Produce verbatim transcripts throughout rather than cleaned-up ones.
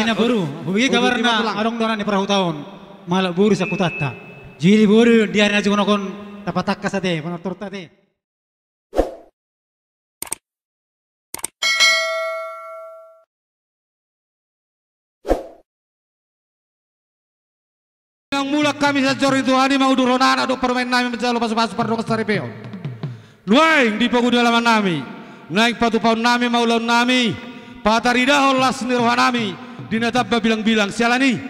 Na boru, hubege kabarna adong do na ni parhutaon, malak boru sahutanta. Jadi boru di ari na jumolo on, tapatangkas ate, panortorta ate. Mulak hami sian joro ni Tuhan i, mangudur hon anak dohot parumaen nami manjalo pasupasu pardongan saripeon. Nuaeng di pogu ni alaman nami, naeng patupaon nami ma ulaon nami, pataridahon las ni roha nami di na tamba bilangbilang. Siala ni i,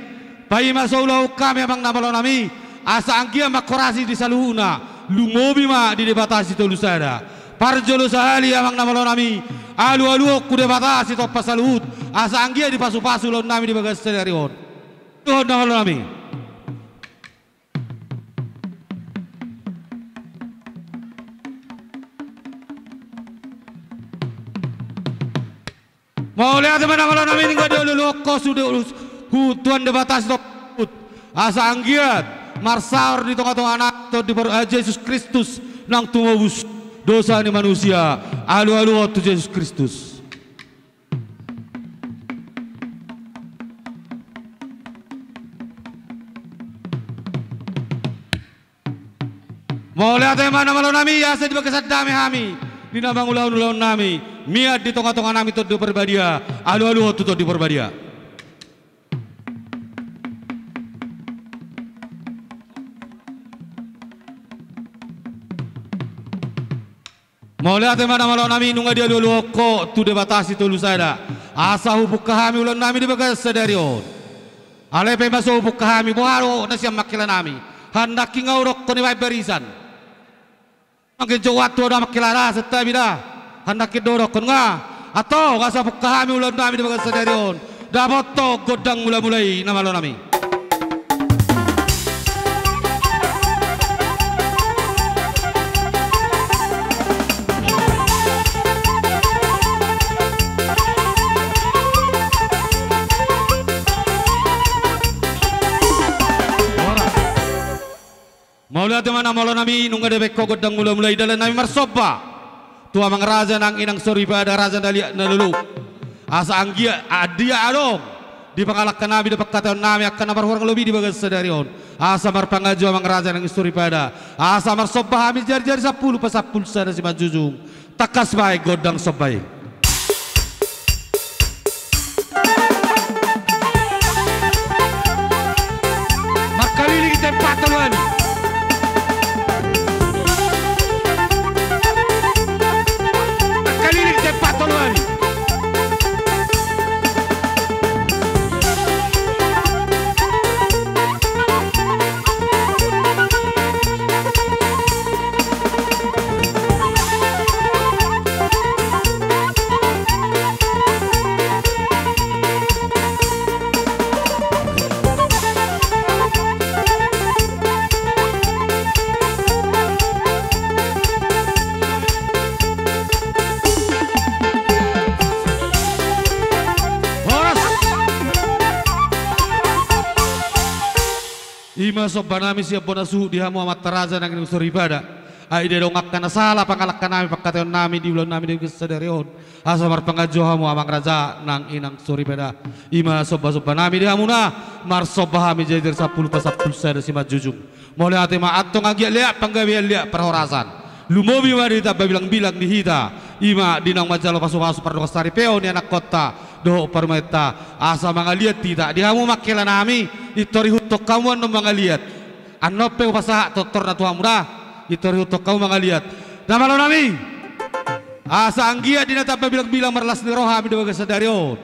paima so ulahon hami amang na malo nami, asa anggiat manghorasi di saluhutna, lumobi ma di Debata Sitolusada. Parjolo sahali amang na malo nami, alualuhon tu Debata Sitompa saluhut, asa anggiat dipasupasu ulaon nami di bagasan sadari on. Tuhan na malo nami. Mauliate ma na malo nami, nunga dialualuhon ho sude ulos tu Tuhan Debata Sitompa saluhut, asa anggiat marsaor di tongatonga nami Tondi Por-, eh, Jesus Kristus naung tumobus dosa ni manusia. Alualuhon tu Jesus Kristus. Mauliate ma na malo nami, asa di bagasan dame hami di na mangulahon ulaon nami, mian di tongatonga nami Tondi Parbadia. Alualuhon tu Tondi Parbadia. Mauliate ma na malo nami, nunga dialualuhon ho tu Debata Sitolusada, asa hupungka hami ulaon nami di bagasan sadari on. Alai paima so hupungka hami, boha do na sian manghela nami? Handaki nga hudokkon i baen barisan. Angke joat tu da manghela da, santabi da. Handaki do hudokkon nga. Antong asa pungka hami ulaon nami di bagasan sadari on. Dapothon gondang mulamula i na malo nami. Mauliate ma na malo nami, nunga dibaen ho gondang mulamula i, dalan nami marsomba tu amang raja nang inang soripada, raja na liat na lolo. Asa anggiat, anggiat adong di pangalangka nami dohot pangkataion nami angka na marhurang lobi di bagasan sadari on, asa marpanganju amang raja nang soripada, asa marsomba hami jarijari sampulu pasampulu sada simanjujung. Tangkas baen gondang somba i. Mangkaliling tempat tolu hali. Mangkaliling tempat tolu hali. Horas. I ma somba nami sian bona suhut di hamu amanta raja nang inang soripada. Ai dia dong angka na sala pangalangka nami, pangkataion nami di ulaon nami di sadari on, asa marpanganju hamu amang raja nang inang soripada. I ma sombasomba nami di hamuna, marsomba hami jarijari sampulu pasampulu sada simanjujung. Mauliate ma, antong anggiat liat panggabean, liat parhorasan. Lumobi ma di tamba bilangbilang di hita, i ma di naung manjalo pasupasu pardongan saripeon ni anakkonta dohot parumaenta, asa mangaliat hita. Di hamu manghela nami, intor ihuthon hamu annon mangaliat. Annon pe hupasahat tortorna tu hamu da, intor ihuthon hamu mangaliat. Na malo nami, asa anggiat di na tamba bilangbilang marlas ni roha hami di bagasan sadari on.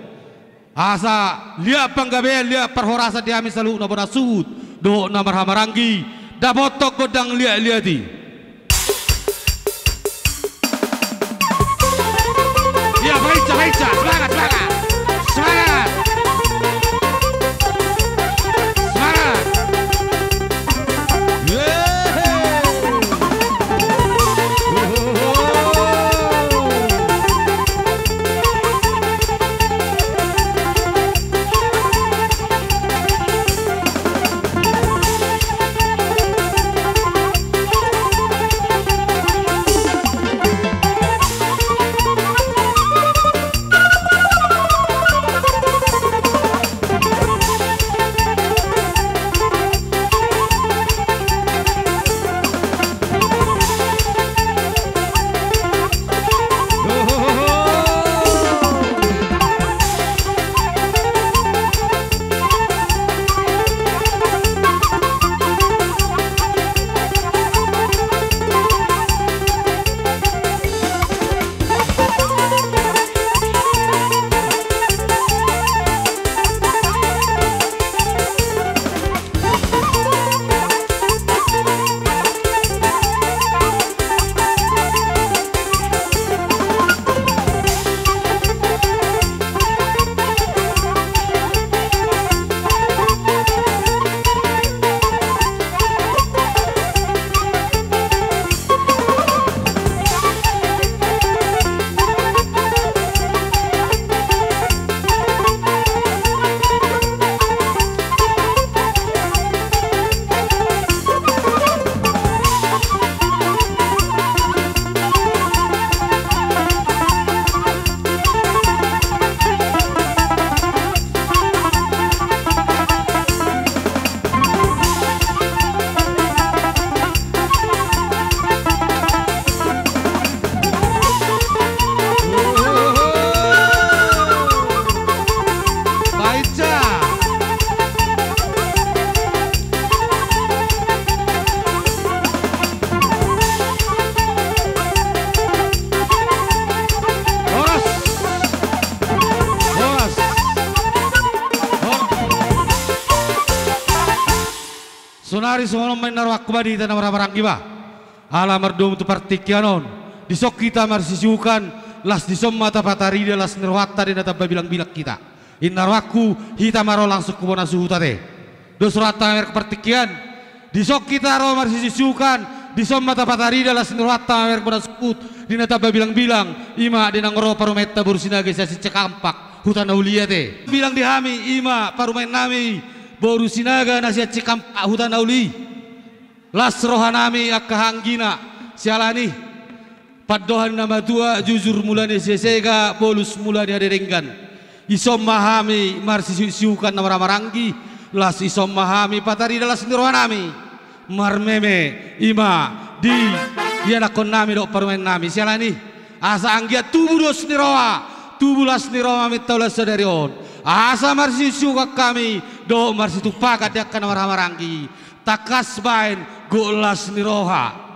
Asa liat panggabean, liat parhorasan di hami saluhutna bona suhut dohot na marhahamaranggi, dapothon gondang liatliat i. Iya, baen, baen, semangat, semangat. Semangat. Semangat. Yeay. Saonari songon on ma inna rohangku ba di hita na marhahamaranggi ba. Ala mardomu tu partingkian on, dison hita marsisiukan, laos dison ma tapatarida las ni rohanta di na tamba bilangbilang hita. Inna rohangku, hita ma ro langsung tu bona suhut ate. Dos rohanta mamereng partingkian. Dison hita ro marsisiukan, dison ma tapatarida las ni rohanta mamereng bona suhut di na tamba bilangbilang, i ma di naung ro parumaenta boru Sinaga sian Cikampek, Huta Nauli ate. Bilang di hami, i ma parumaennami boru Sinaga na sian Cikampek, Huta Nauli. Las rohanami angka haanggina, siala ni pandohan na matua, jujur mula ni hasesega, bolus mula ni hadenggan. Dison ma hami marsisiukan na marhahamaranggi, laos dison ma hami patarida las ni rohanami. Marmeme, i ma di ianakhonnami dohot parumaennami, siala ni i. Asa anggiat tubu dos ni roha, tubu las ni roha maminta ulaon sadari on. Asa marsisiukan hami dohot marsitumpakan di angka na marhahamaranggi. Tangkas baen gok las ni roha.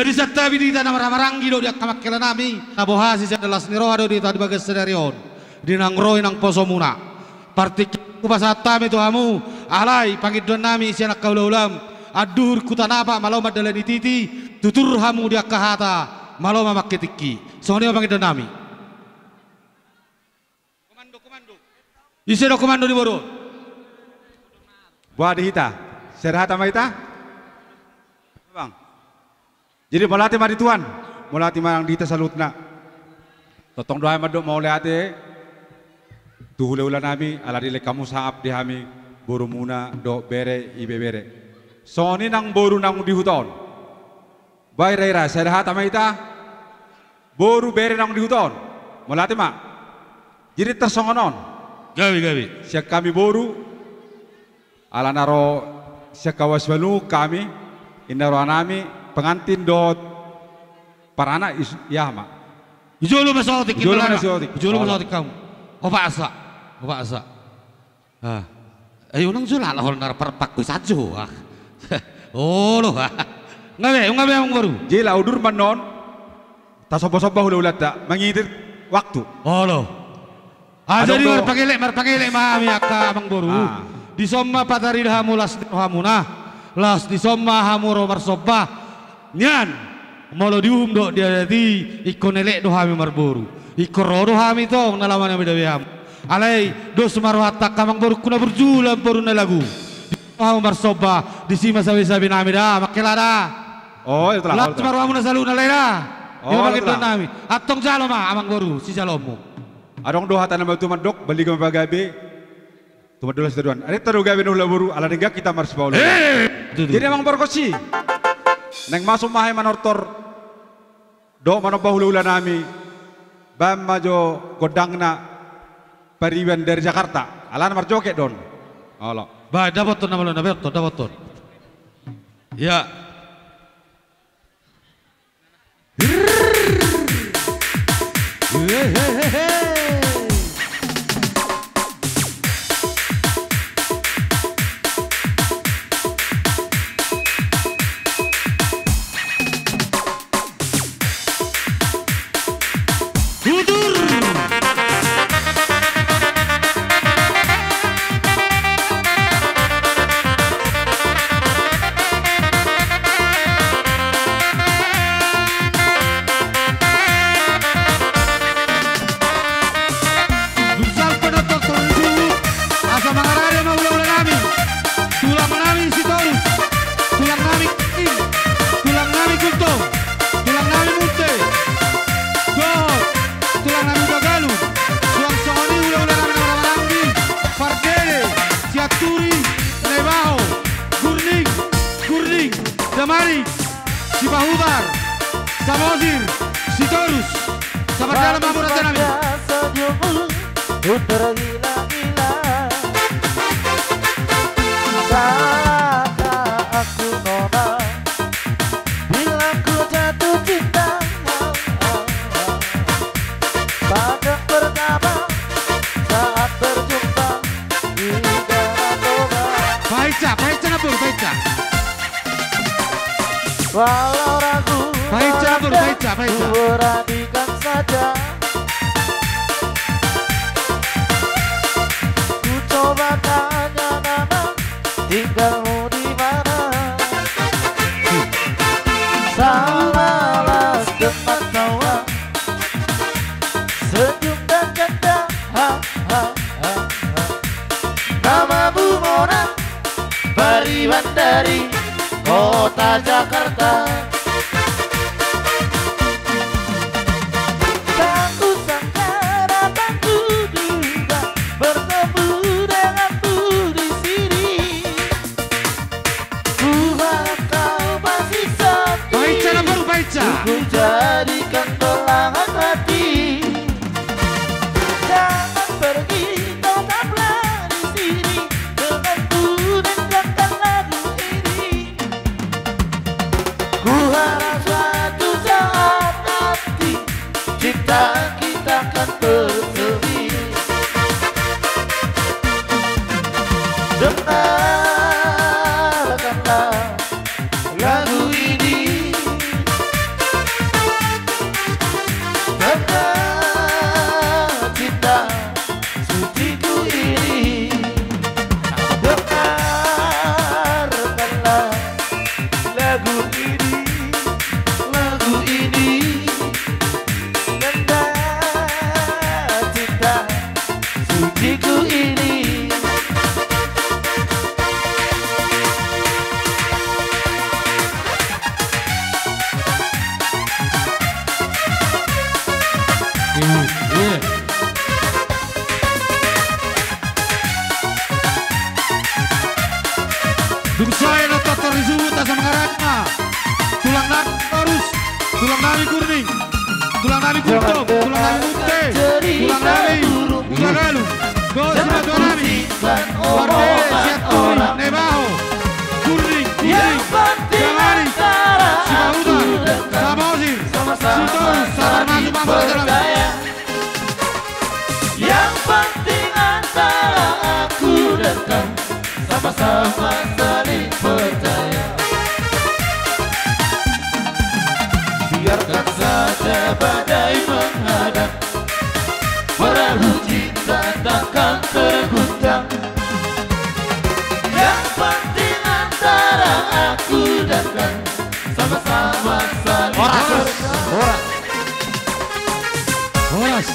Jadi santabi di hita na marhahamaranggi dohot di angka amangkela nami, na boha sian las ni roha do di hita di bagasan sadari on, di naung ro i nang posomuna. Partingkian hupasahat hami tu hamu, alai pangidoan nami sian angka hulahulam, anduhur huta Napak malo mandalani titi, tutur hamu di angka hata, malo mamangke tingki. Songon i ma pangidoan nami. Komando, komando. Ise do komando ni boru? Boha di hita? Sada hata ma hita? Bang. Jadi mauliate ma di Tuhan, mauliate ma nang di hita saluhutna. Tongtong do hami mandok mauliate tu hulahula nami, ala dilehon hamu sangap di hami, borumuna dohot bere, ibebere. Songon i nang boru naung di huta on. Ba ira-ira, sada hata ma hita. Boru, bere naung di huta on. Mauliate ma. Jadi tarsongon on. Gabe, gabe. Sian hami boru, ala na ro sian hau simalungun hami, inna roha nami, pengantin dohot paranak is-, ia ma. Jolo ma saotik. Jolo ma saotik. Jolo ma saotik hamu. Opa asa. Opa asa. Ah. Ai unang jolo ala hol na parpakku sajo. Ah. Olo. Ah. Nga be, nga be amang boru. Jela udur manon. Tasombasomba hulahulanta mangirit waktu. Olo. Ah, jadi marpangelek, marpangelek ma hami angka amang boru. Ah. Dison ma patarida hamu las ni rohamuna. Laos dison ma hamu ro marsomba. Nian, molo di uhum dohot di adat i, ingkon elek do hami marboru. Ingkon ro do hami tong na laho manamidami hamu. Alai, dos ma rohanta angka amang borungku na burju, lam boru na lagu. Di hamu marsomba, disi ma sabesabe nami da, mangkela da. Oh, iya, telah. Las ma rohamuna saluhutna, alai da. Oh, iya, mangkela da. Antong jalo ma, amang boru, sijaloonmu. Adong do hata na matua mandok, balga ma pagabe. Tumadula sitadoan. Areta do gabe na hula boru, ala denggan hita marsipaoloan. Eh, tutu. Jadi amang borkonsi. Naeng masuk ma hami manortor. Dohot manomba hulahula nami. Baen ma jo gondangna pariban dari Jakarta. Alana marjoget do on. Olo. Ba, dapothon na malo, dapothon, dapothon. Ya. Tutur. Dung salpu na tortor ni suhut, asa mangarade ma hulahula nami. Tulang nami Sitorus, tulang nami Kim, tulang nami Kunto, tulang nami Munte. Dohot tulang nami Bagalu. Suang songon i hulahula nami na marhahamaranggi, Pardede, Sianturi, Naibaho, Gurning, Gurning, Damanik, Sipahutar, Samosir, Sitorus. Sabar dalam amor aja nami. Saat aku nona, bila ku jatuh cinta. Pandang pertama saat berjumpa di Danau Toba. Paica, paica na boru, paica. Walau ragu, paica na boru, paica, paica. Ku beranikan saja. Ku coba tanya nama, tinggalmu di mana? Sama las dan matawa, senyum dan canda, ha, ha, ha, ha. Namamu Mona, pariban dari kota Jakarta. Tak kusangka dan tak kuduga bertemu denganmu di sini. Ku harap kau masih setia. Paica na boru, paica. Ku jadikan belahan hati. Jangan pergi, tetaplah di sini denganku dan dengarkan lagu ini. Ku harap suatu saat nanti cinta kita kan bersemi. Dengarkanlah lagu ini. Tanda cinta suciku ini, dengarkanlah lagu ini, lagu ini. Tanda cinta suciku ini. Dung sae do tortor ni suhut asa mangarangna. Tulang nami Torus, tulang nami Gurning, tulang nami Gultom, tulang nami Munte, tulang nami Hutagalung, dohot simatua nami Pande, Sianturi, Nebaho, Gurning, Gurning, Jamari, Sipahutar, Samosir, Sitorus, Saparmasu, Pambaru, Jalan. Yang penting antara aku dan kau sama-sama saling percaya. Biarkan saja badai menghadang, perahu cinta takkan terguncang. Yang penting antara aku dan kau sama-sama saling percaya. Horas. Horas. Horas.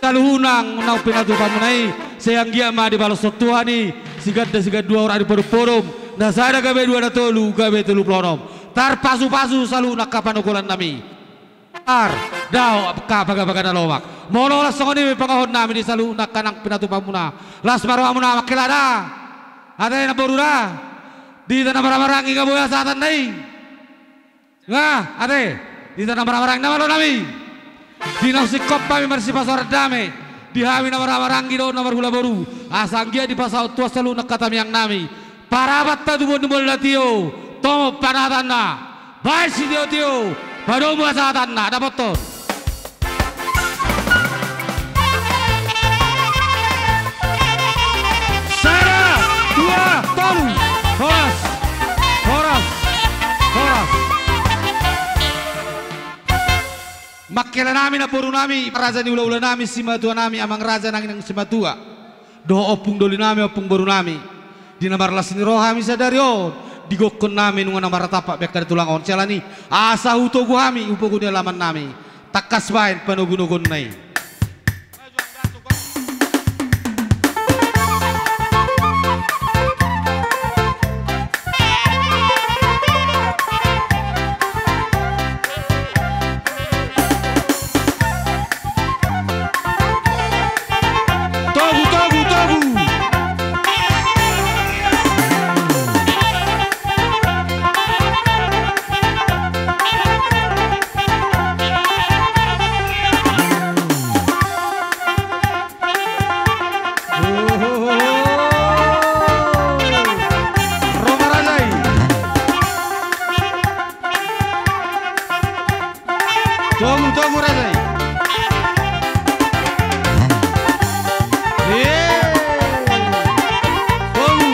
Saluhutna naung pinatupa muna i, sai anggiat ma dibalos Tuhan i, siganda sigandua, orak di podompodom, na sada gabe dua, na tolu gabe tolu pulu onom. Tarpasupasu saluhutna angka panokulan nami. Tar, dao angka bagabaga na lomak. Molo las songon i ma pangohot nami di saluhutna angka naung pinatupa muna, las ma roha muna mangkela da. Ate namboru da. Di hita na marhahamaranggi nga boi hasahatan na i. Nga, ate, di hita na marhahamaranggi, na malo nami. Di naung singkop hami marsipasaor dame di hami na marhahamaranggi dohot na marhula boru, asa anggiat dipasaut Tuhan saluhutna angka tamiang nami. Parabot hatubuan ni molna tio, tomok panahatanna, baen sitiotio, padomu hasahatanna, dapothon. Sada, dua, tolu. Horas. Horas. Horas. Mangkela nami, namboru nami, raja ni hulahula nami, simatua nami, amang raja nami na simatua. Dohot ompung doli nami, ompung boru nami. Di na marlas ni roha hami sadari on, digokhon nami nunga na martampak be angka na tulang on. Siala ni i, asa hutogu hami, hupogu ni alaman nami. Tangkas baen panogunoguonna i. Togu, togu, togu. Ro ma raja i. Togu, togu raja i. Ye. Togu.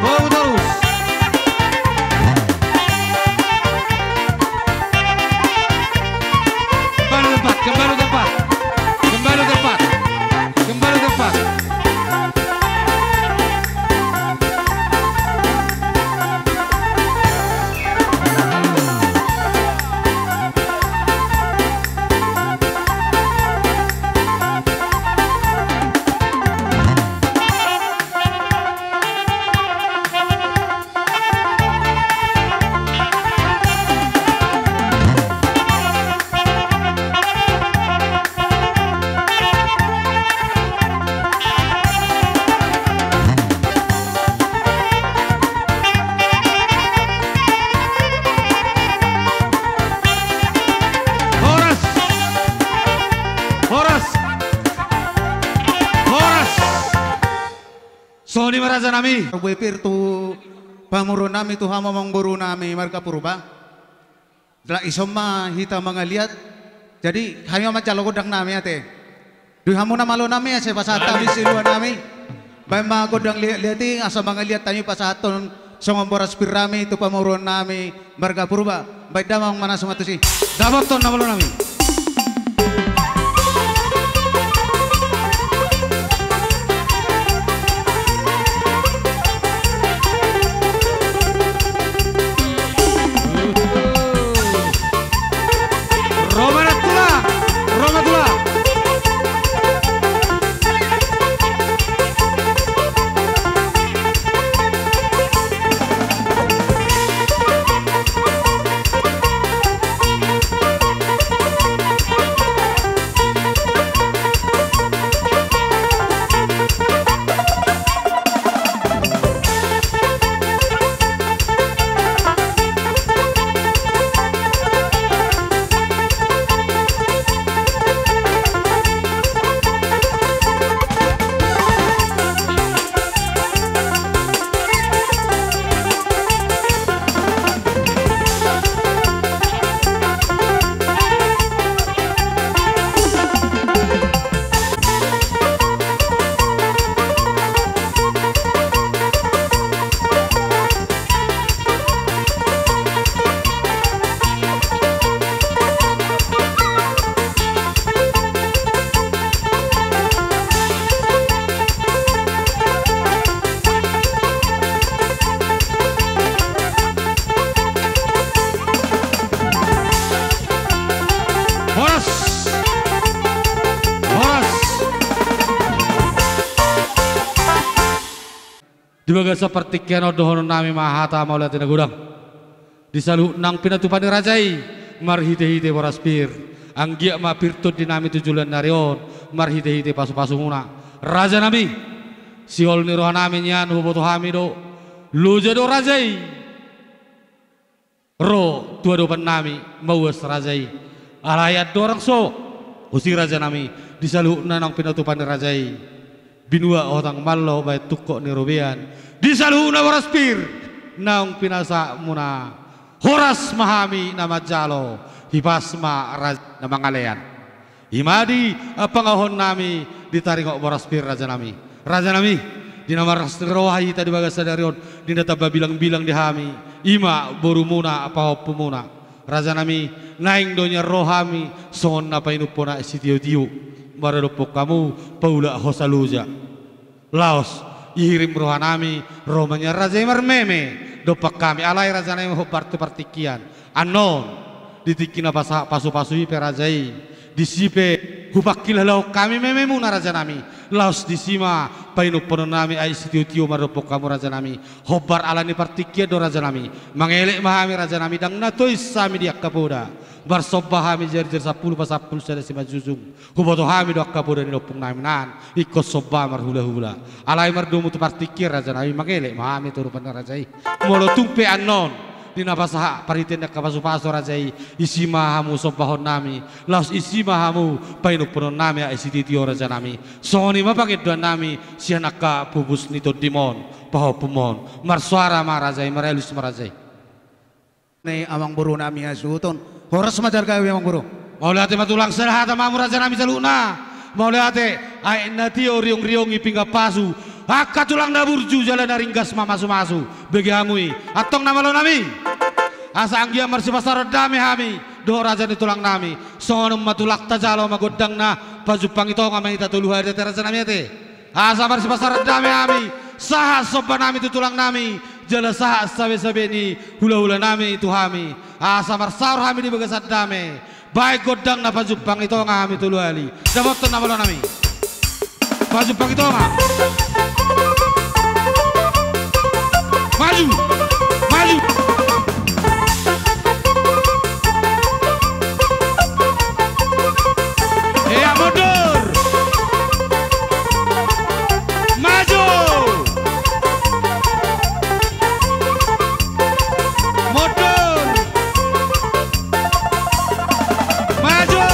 Togu torus. Kembali tempat, kembali tempat. Kembali tempat. Kembali tempat. Horas. Horas. Horas. Songon i ma raja nami. Boi pir tu pamoruon nami, tu hamu amang boru nami marga Purba. Jala ison ma hita mangaliat. Jadi hami ma manjalo gondang nami ate. Di hamu na malo nami asa pasahat hami silua nami. Baen ma gondang liatliat i asa mangaliat hami pasahathon Songon boras pir nami tu pamoruon nami marga Purba. Baen damang ma na suman tusi. Dapothon na malo nami. Ro ma na tulang, ro ma tulang. Horas. Horas. Di bagasan partingkian on dohonon nami ma hata mauliate na godang di saluhut naung pinatupa ni raja i marhitehite boras pir. Anggiat ma pir tondi nami tu joloan ni ari on marhitehite pasupasumuna. Raja nami, sihol ni roha nami nian huboto hami do, loja do raja i ro tu adopan nami mauas raja i. Alai andorang so, husi raja nami, di saluhut na naung pinatupa ni raja i, binua hotang mallo baen tungkot ni robean di saluhutna boras pir naung pinasahatmuna. Horas ma hami na manjalo, hipas ma raja na mangalean. I ma di, ah, pangaohon nami di taringot boras pir raja nami. Raja nami, di na marlas ni roha hita di bagasan ari on, di na tamba bilangbilang di hami, i ma borumuna pahompumuna. Raja nami, naeng do nian ro hami songon na painumpona sitiotio maradophon hamu paulak hosa loja. Laos dihirim roha nami ro ma nian raja i marmeme dompak hami. Alai raja nami, hombar tu partingkian annon, di tingki na pasahat pasupasu i pe raja i, disi pe hupangkilalahon hami mememuna raja nami. Laos disi ma painumponon nami aek sitiotio maradophon hamu raja nami. Hombar ala ni partingkian do raja nami. Mangelek ma hami raja nami, ndang na tois hami di angka poda. Marsomba hami jarijari sampulu pasampulu sada simanjujung. Huboto hami do angka poda ni ompung nami an ingkon somba marhulahula. Alai mardomu tu partingkian raja nami, mangelek ma hami tu adopan ni raja i. Molo tung pe annon di na pasahat parhitean ni angka pasupasu raja i, disi ma hamu sombahon nami, laos disi ma hamu painumponon nami aek sitiotio raja nami. Songon i ma pangindoan nami sian angka pupus ni tondim on, pahompum on. Marsoara ma raja i, maralus ma raja i. Ni amangboru nami hasuhuton. Horas ma jala gabe amangboru. Mauliate ma tulang, sada hata ma hamu raja nami saluhutna. Mauliate, aek na tio riongriong i pinggan pasu. Angka tulang na burju jala na ringgas mamasumasu. Bege hamu i. Antong na malo nami. Asa anggiat marsipasahaton dame hami dohot raja ni tulang nami. Songon on ma tulang, tajalo ma gondangna, pajumpang i tonga ma hita tolu hali ate raja nami ate. Asa marsipasahaton dame hami, sahat somba nami tu tulang nami, jala sahat sabesabe ni hulahula nami tu hami. Asa marsaor hami di bagasan dame, baen gondangna, pajumpang i tonga hami tolu hali. Dapothon na malo nami. Pajumpang i tonga. Maju. Maju. Ia, mundur. Maju. Mundur. Maju.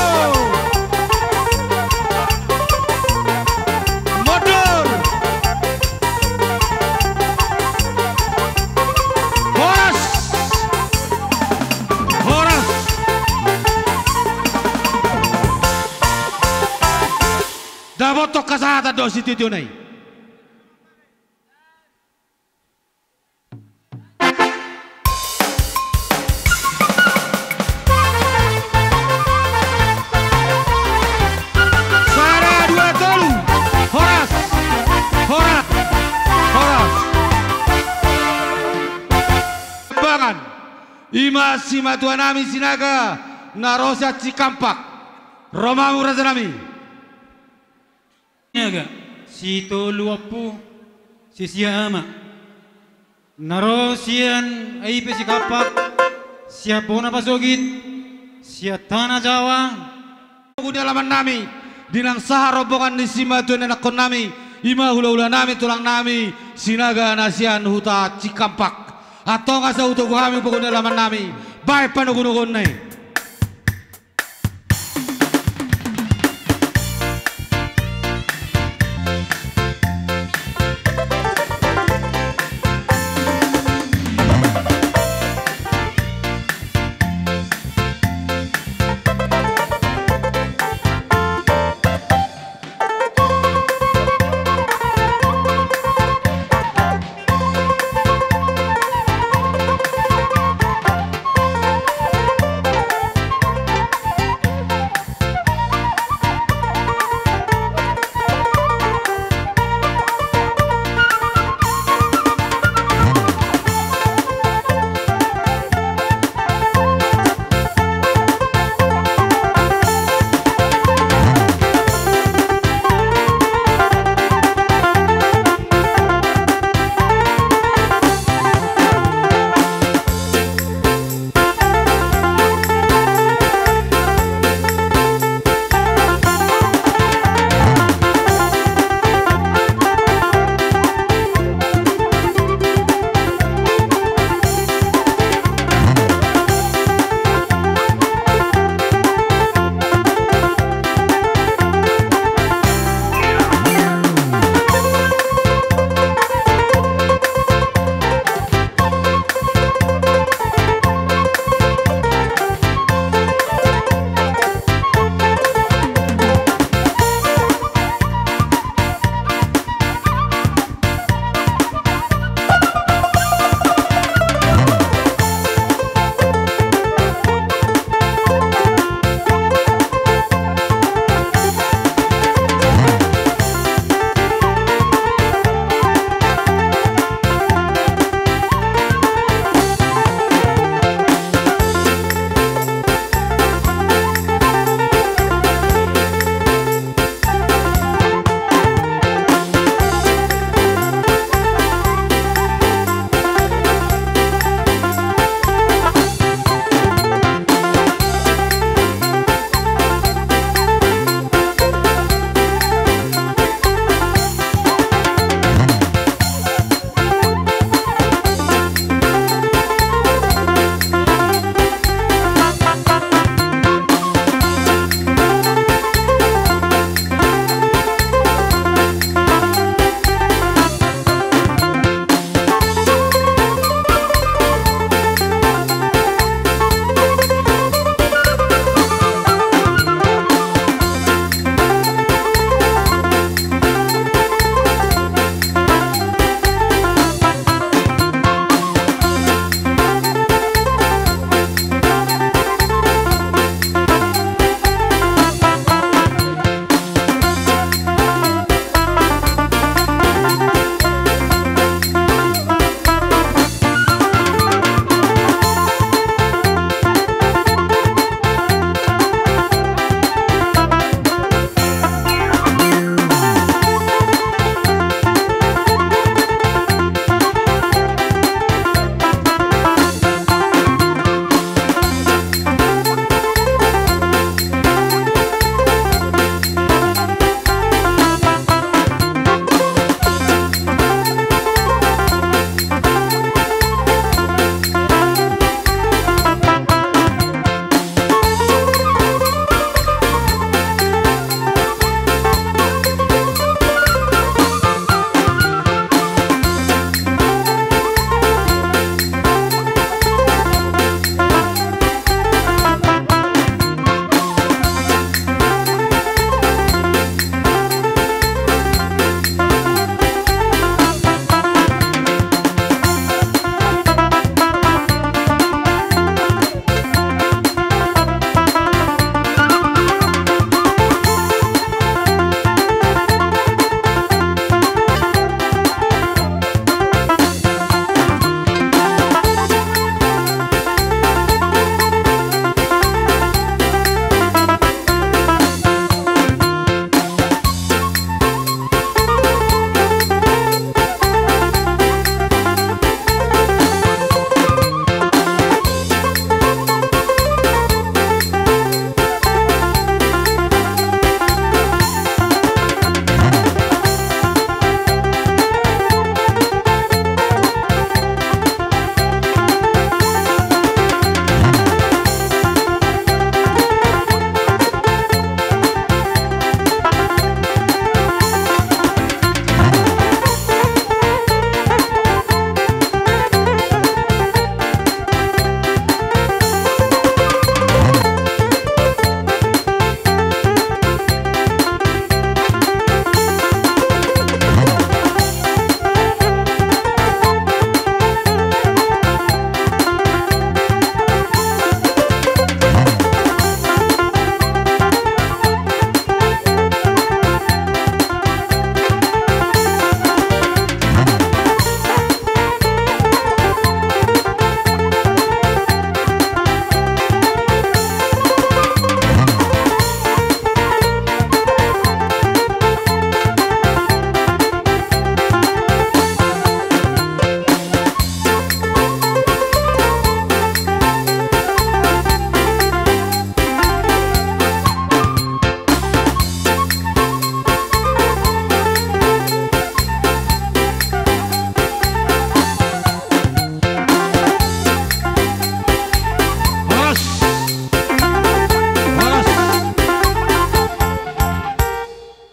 Mundur. Horas. Horas. Dapothon hasahatan do sititiona i. I ma simatua nami Sinaga na ro sian Cikampak. Ro ma hamu raja nami. Sinaga, sitolu ompu, sisia ama. Na ro sian Aipe Cikampak, sian bona pasogit, sian Tana Jawa. Pogu ni alaman nami, di na sahat rombongan ni simatua ni anakkon nami, i ma hulahula nami, tulang nami, Sinaga na sian huta Cikampak. Antong asa hutogu hami pogu ni alaman nami, baen panogunoguonna i.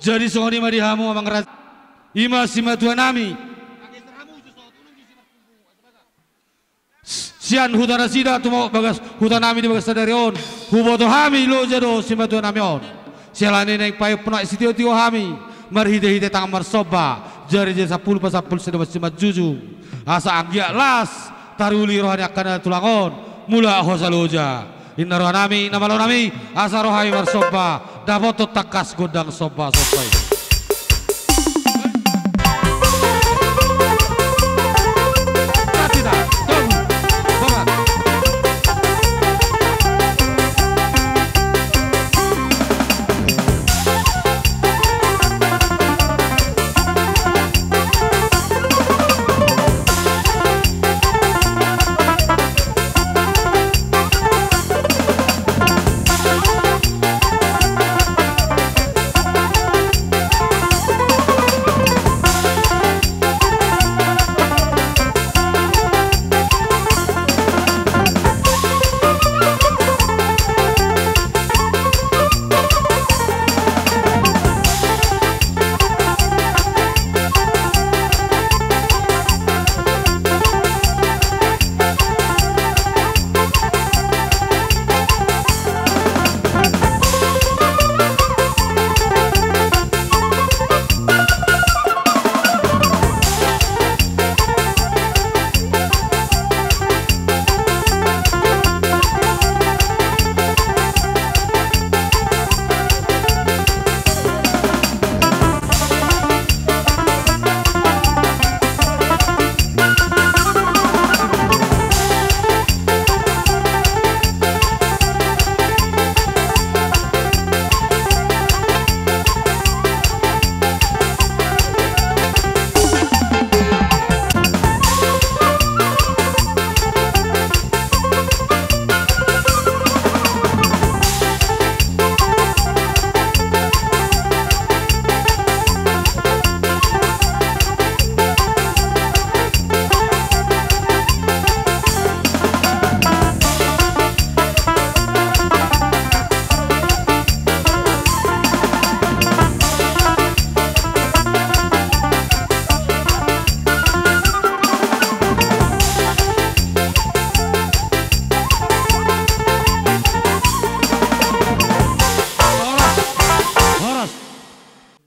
Jadi songon i ma di hamu amang raja, i ma simatua nami sian huta nasida tumompa bagas huta nami di bagas sadari on. Huboto hami loja do simatua nami on. Siala ni i naeng paimponon sitio-tio hami marhite-hite tangan marsomba, jari-jari sampulu pasampulu sidohonon simanjujung, asa anggiat las taruli roha ni angka na tulang on. Mulak hosa loja. Inna roha nami, na malo nami, asa ro hami marsomba, dapothon tangkas gondang somba-somba i.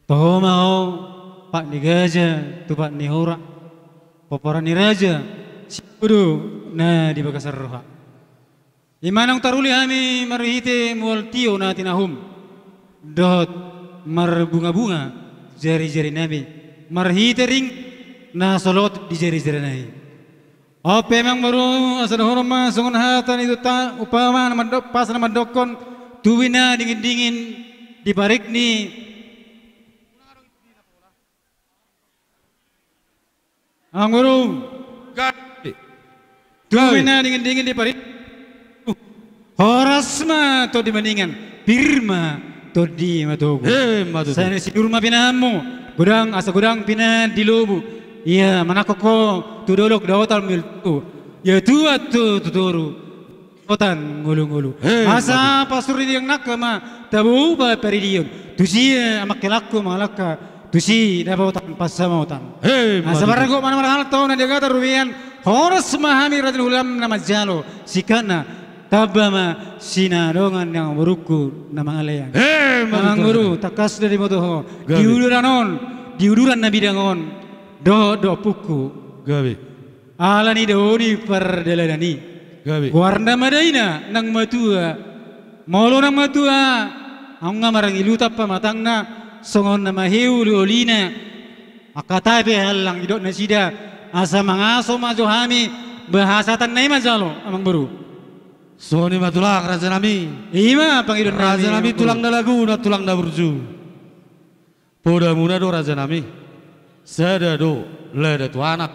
Toho ma ho, pat ni gaja tu pat ni hora, pomparan ni raja, sian boru na di bagasan roha. I ma naung taruli hami marhite mual tio na tinahum, dohot marbunga-bunga jari-jari nami, marhite ring na solot di jari-jari nami. On pe amang boru, asa dohonon ma songon hata ni tuta, umpama na mandok, pas na mandokkon, tubi na dingin-dingin di parik ni. Amang boru. Gabe. Tubi na dingin-dingin di parik. Horas ma Tondi Maningan, pir ma Tondi Matogu. Emma tutu. Sai na sinur ma pinahanmu, godang asa godang pinahan di lobu. Ia manangkok ho tu dolok daotan miltu. Ia tuat tu, tu toru. Daotan ngolu-ngolu. Emma tutu. Asa pasur di nangka ma tabo upa paridion. Tusi amang helangku mangalangka. Tusi dapotan pansamotan. Emma tutu. Asa marragot ma na marhalto na diagatan rumian. Horas ma hami raja ni hula na manjalo. Singkatna. Tamba ma sinadongan ni amang borungku na mangalean. Emma tutu. Amang boru, tangkas do diboto ho. Gabe. Di uduran on, di uduran na bidang on, dohot do ompungku. Gabe. Ala ni dao ni pardalanan i. Gabe. Goarna ma daina nang matua. Molo nang matua, nunga marngilutan pamatangna, songon na maheu uli-ulina. Angka tahe pe hallang didok nasida, asa mangaso ma jo hami, bahasatan na i ma jalo, amang boru. Songon i ma tulang, raja nami. I ma pangidoan nami, raja nami, amang boru. Tulang na laguna, tulang na burju. Podamuna do, raja nami. Sada do lada tu anak,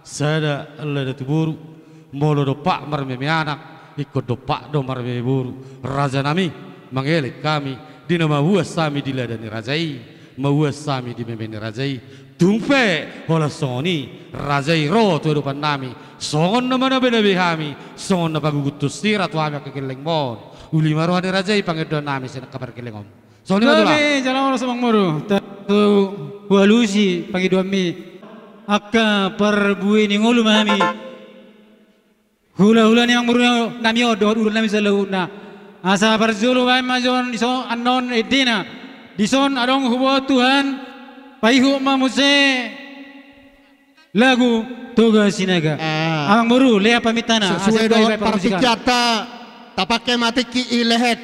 sada lada tu boru. Molo dompak marmeme anak, ingkon dompak do marmeme boru. Raja nami, mangelek hami, di na mauas hami di lada ni raja i, mauas hami di meme ni raja i. Tung pe, holan songon i, raja i ro tu adopan nami, songon na manabe-nabe hami, songon na paguguthon sira tu hami angka gellengmon. Uli ma roha ni raja i pangidoan nami sian angka pargelleng on. Songon i ma tulang. Gabe jala horas amangboru. Tarlumobi hualusi pangidoanmi. Angka parbue ni ngolu ma hami. Hulahula ni amangboru nami on dohot ulaon nami saluhutna. Asa parjolo baen ma jo dison annon endena. Dison adong huboan Tuhan, paihut ma muse lagu Toga Sinaga. Ah. Amangboru, lehon pamintaanna. Sesuai dohot partingkianta, tapangke ma tingki i lehet.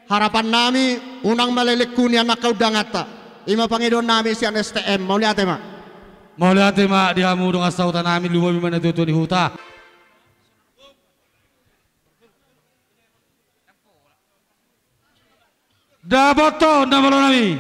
Harapan nami, unang male lingkuni angka undanganta. I ma pangidoan nami sian S T M, mauliate ma. Mauliate ma di hamu dongan sahuta nami, lumobi ma na tuatua ni huta. Dapothon na malo nami.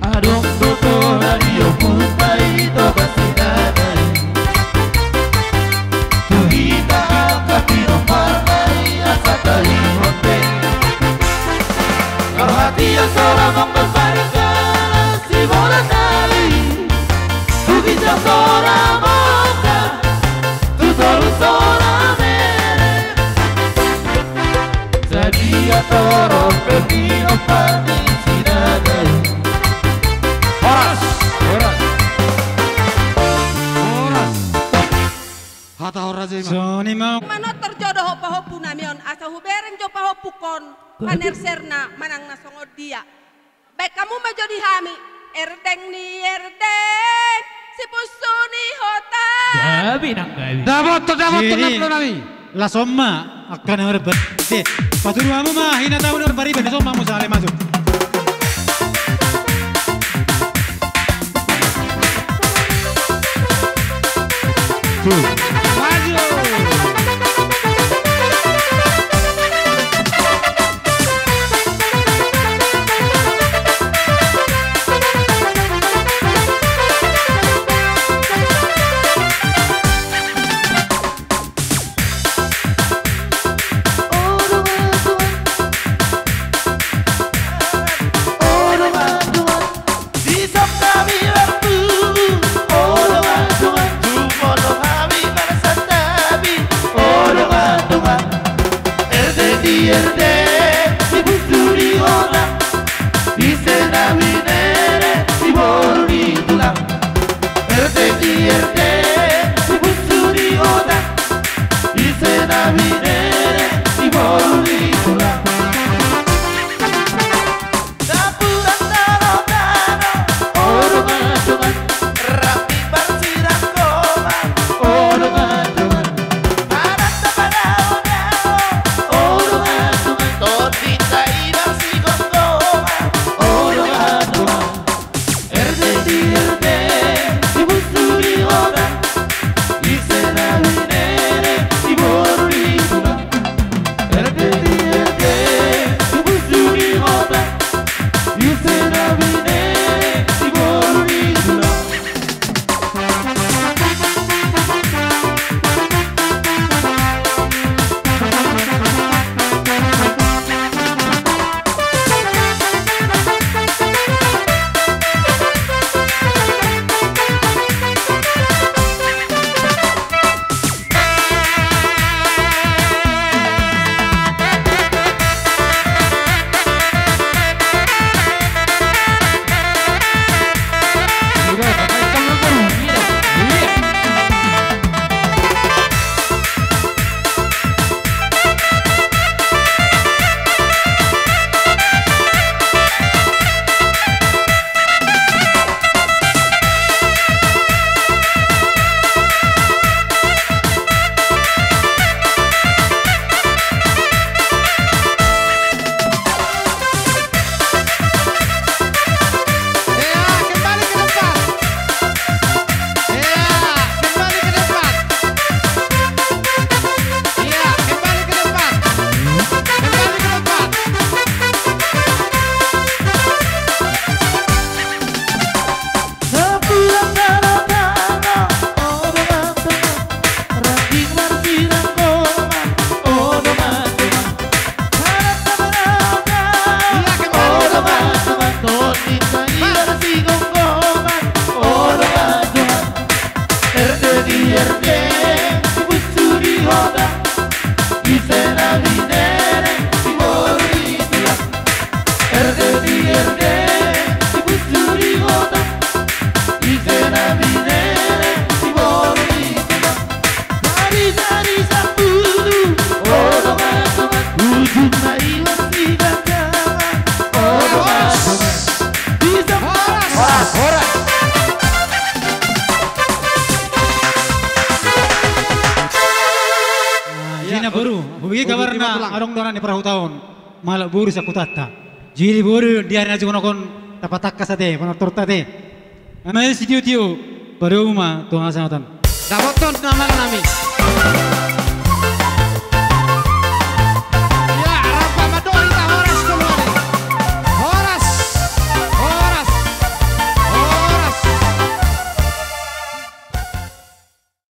Adong do tola di ompunta i Toga Sinaga i. Tu hita angka pinomparna i asa taringot be. Rohanta i sola mangkon parikana sibola tali. Tu ginjang sola mangkon tu toru sola mere. Sadia torop pe pinomparna i Sinaga i. Horas. Horas. Horas. Hata horas i ma. Soni ma. Manortor jo do ho pahompu nami on asa hubereng jo pahompu on. Panerserna manang na songon dia. Baen hamu ma jo di hami, erdeng ni erdeng, sipunsu ni hotang. Gabe nang gabe. Dapot, dapot, sini. Tenang lo nami. Laos on ma, angka na marbar-, de, patudu hamu ma, hina tahu na marbar-, iba, laos on ma, hamu sale masuk. Tuh. Maju. Erdeng ni erdeng, sipunsu ni hotang, ise na binere, siboru ni tulang. Erdeng ni erdeng, sipunsu ni hotang, ise na binere, siboru ni tulang. Napuran tano-tano, o dongan-dongan. Rami parsirangkoman, o dongan-dongan. Adat na padaodao, o dongan-dongan. Tondinta i marsigomgoman, o dongan-dongan. Erdeng ni erdeng, sipunsu ni hotang. Bagi kabarna adong do na ni parhutaon, malak boru sahutanta. Jadi boru di ari na jumenokhon tapatangkas ate, panortorta ate. Ana sitio-tio, padomu ma tu hasahatan. Dapothon nama nami.